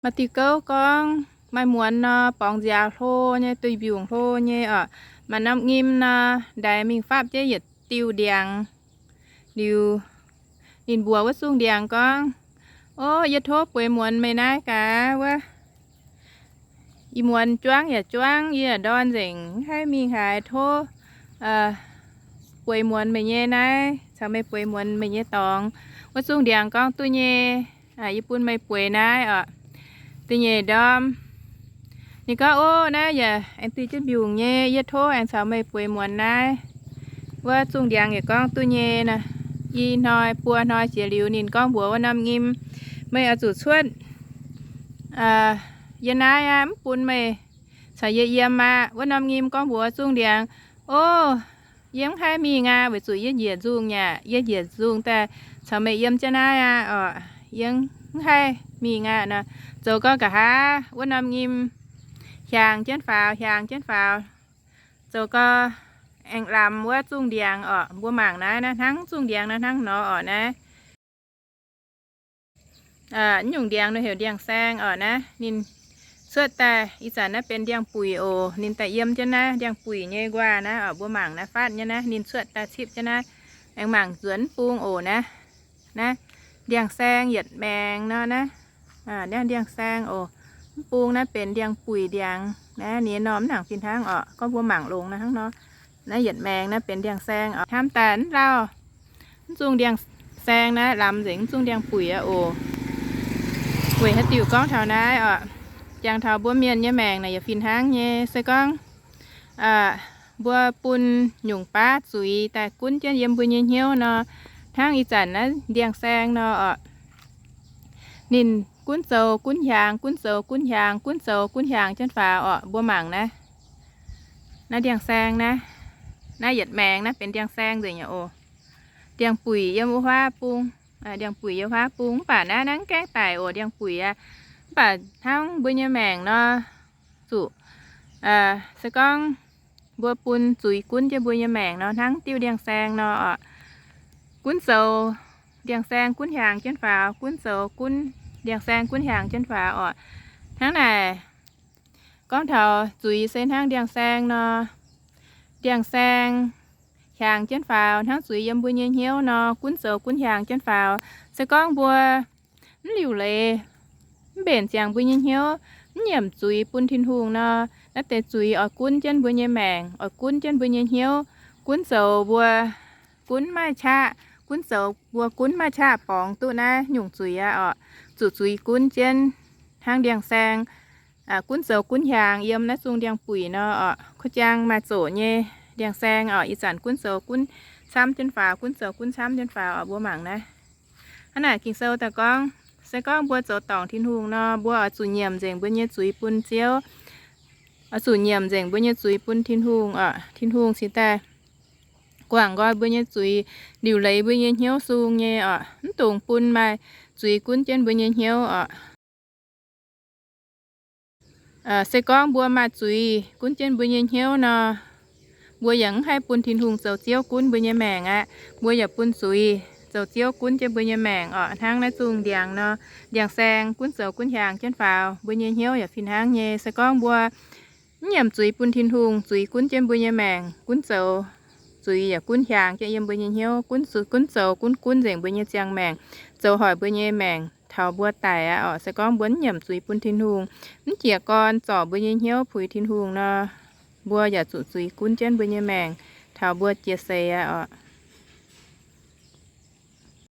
Maaih diuh gouv gorngv maaih muonz nor, borngz nziaaux hlo nyei, duih mbiungc hlo nyei oc. Maaih norm nyim nor, ndaix mingh fapv jienv yietc diuh ndiangx. Liuz ninh mbuox wuov zungh ndiangx gorngv, O, yie tov bueix muonz meih naaiv gaax wuov. Ih muonz juangv yaac juangv, yie yaac ndorn nzengc, mv haih mingh haaix. Tov bueix muonz meih nyei naaiv, caux meih bueix muonz meih nyei dorngx. Wuov zungh ndiangx gorngv, Duqv nyei, yie bun meih bueix naaiv oc. Da'nyeic ndorm ninh gorngv, O, naaiv yaac aengx duih jienv mbiungc nyei, yie tov aengx caux meih bueix muonz naaiv. Wuov zungh ndiangx yaac gorngv, Duqv nyei, i hnoi buo hnoi jiex liuz ninh gorngv mbuox wuov norm nyim, Meih oix zuqc cuotv yie naaiv aqv, mv bun meih caux yie yiem aqv. Wuov norm nyim gorngv mbuox zungh ndiangx, O, yie mv haih mingh aqv, weic zuqc yie njiec nzungh aqv. Yie njiec nzungh daaih caux meih yiem jienv naaiv aqv oc. Yie mv haih mingh aqv nor. Zoux gau nqa'haav wuov norm nyim hiaangx jienv faaux, hiaangx jienv faaux. Zoux gau aengx lamz wuov zungh ndiangx oc. Mbuo mangc naaiv, naaiv hnangv zungh ndiangx naaiv hnangv nor oc naaiv. Nyungc ndiangx ninh heuc ndiangx-saeng oc naaiv. Ninh cuotv daaih ih zanc naaiv benx ndiangx-buic oc. Ninh daaih yiem jienv naaiv ndiangx-buic nyei nquaah naaiv oc. Mbuo mangc naaiv fatv nyei naaiv, ninh cuotv daaih cipv jienv naaiv. Aengx mangc nzuonx mv bung oc naaiv. Naaiv ndiangx-saeng yietc maengx nor naaiv. Naaiv ndiangx-saeng oc. Mv bung naaiv benx ndiangx-buic ndiangx naaiv. Ninh nyei norm mv nangc fih hnangv oc. Gorngv mbuo mangc longx naaiv hnangv nor. Naaiv yietc maengx naaiv benx ndiangx-saeng oc. Hnamv daaih mv lauh. Mv zungh ndiangx-saeng naaiv lamz nzengc mv zungh ndiangx-buic aqv oc. Weic haaix diuc gorngv taux naaiv oc? Jangx taux mbuo mienh nyei maengc naaic yaac fih hnangv nyei. Se gorngv mbuo bun nyungc baav zuiz daaih gunv jienv yiem mbuo nyei hnyouv nor, hnangv ih zanc naaiv ndiangx-saeng nor oc. Ninh gunv zoux gunv hiaangx, gunv zoux gunv hiaangx, gunv zoux gunv hiaangx jienv faaux oc. Mbuo mangc naaiv, naaiv ndiangx-saeng naaiv, naaiv yietc maengx naaiv benx ndiangx-saeng nzengc nyei oc. Ndiangx-buic yiem wuov huaav bung, ndiangx-buic yiem huaav bung, mv baac naaiv, naaiv mv gaengh daic oc, ndiangx-buic aqv. Mv baac hnangv mbuo nyei maengc nor, zuqc se gorngv mbuo bun zuiz gunv jienv mbuo nyei maengc nor, hnangv diuh ndiangx-saeng nor oc. Gunv zoux ndiangx-saeng gunv hiaangx jienv faaux, gunv zoux gunv ndiangx-saeng gunv hiaangx jienv faaux oc. Hnangv naaic, gorngv taux zuiz se hnangv ndiangx-saeng nor, ndiangx-saeng hiaangx jienv faaux, hnangv zuiz yiem mbuo nyei hnyouv nor, gunv zoux gunv hiaangx jienv faaux. Se gorngv mbuo mv liuc leiz, mv mbenc ziangx mbuo nyei hnyouv, mv nyiemc zuiz bun Tin-Hungh nor, naaiv deix zuiz oix gunv jienv mbuo nyei maengc, oix gunv jienv mbuo nyei hnyouv, gunv zoux mbuo gunv maiv qaqv, gunv zoux mbuo gunv maiv qaqv borngz duqv naaiv nyungc zuiz aqv oc. Zuqc zuiz gunv jienv hnangv ndiangx-saeng gunv zoux gunv hiaangx yiem naaiv zungh ndiangx-buic nor oc. Kuv jaang maaih zoqc nyei ndiangx-saeng oc, ih zanc gunv zoux gunv camv jienv faaux, gunv zoux gunv camv jienv faaux oc. Mbuo mangc naaiv. Hnangv naaic Ging-Sou daaih gorngv, se gorngv mbuo zoux dorngc Tin-Hungh nor, mbuo oix zuqc nyiemc nzengc mbuo nyei zuiz bun Ziouv, oix zuqc nyiemc nzengc mbuo nyei zuiz bun Tin-Hungh oc. Tin-Hungh cingx daaih guangc nqoi mbuo nyei zuiz, liuc leiz mbuo nyei hnyouv sung nyei oc. Mv dungx bun maaih zuiz gunv jienv mbuo nyei hnyouv oc. Se gorngv mbuo maaih zuiz gunv jienv mbuo nyei hnyouv nor, mbuo yaac mv haih bun Tin-Hungh zoux Ziouv gunv mbuo nyei maengc aqv. Mbuo yaac bun zuiz zoux Ziouv gunv jienv mbuo nyei maengc oc. Hnangv naaiv zungh ndiangx nor, ndiangx-saeng gunv zoux gunv hiaangx jienv faaux, mbuo nyei hnyouv yaac fih hnangv nyei. Se gorngv mbuo mv nyiemc zuiz bun Tin-Hungh, zuiz gunv jienv mbuo nyei maengc, gunv zoux zuiz yaac gunv hiaangx jienv yiem mbuo nyei hnyouv, gunv zoux gunv gunv nzengc mbuo nyei ziangh maengc, zoux hoic mbuo nyei maengc taux mbuo daic aqv oc. Se gorngv mbuo mv nyiemc zuiz bun Tin-Hungh, mv jiez gorn zorc mbuo nyei hnyouv puix Tin-Hungh nor, mbuo yaac zuqc zuiz gunv jienv mbuo nyei maengc taux mbuo jiex seix aqv oc.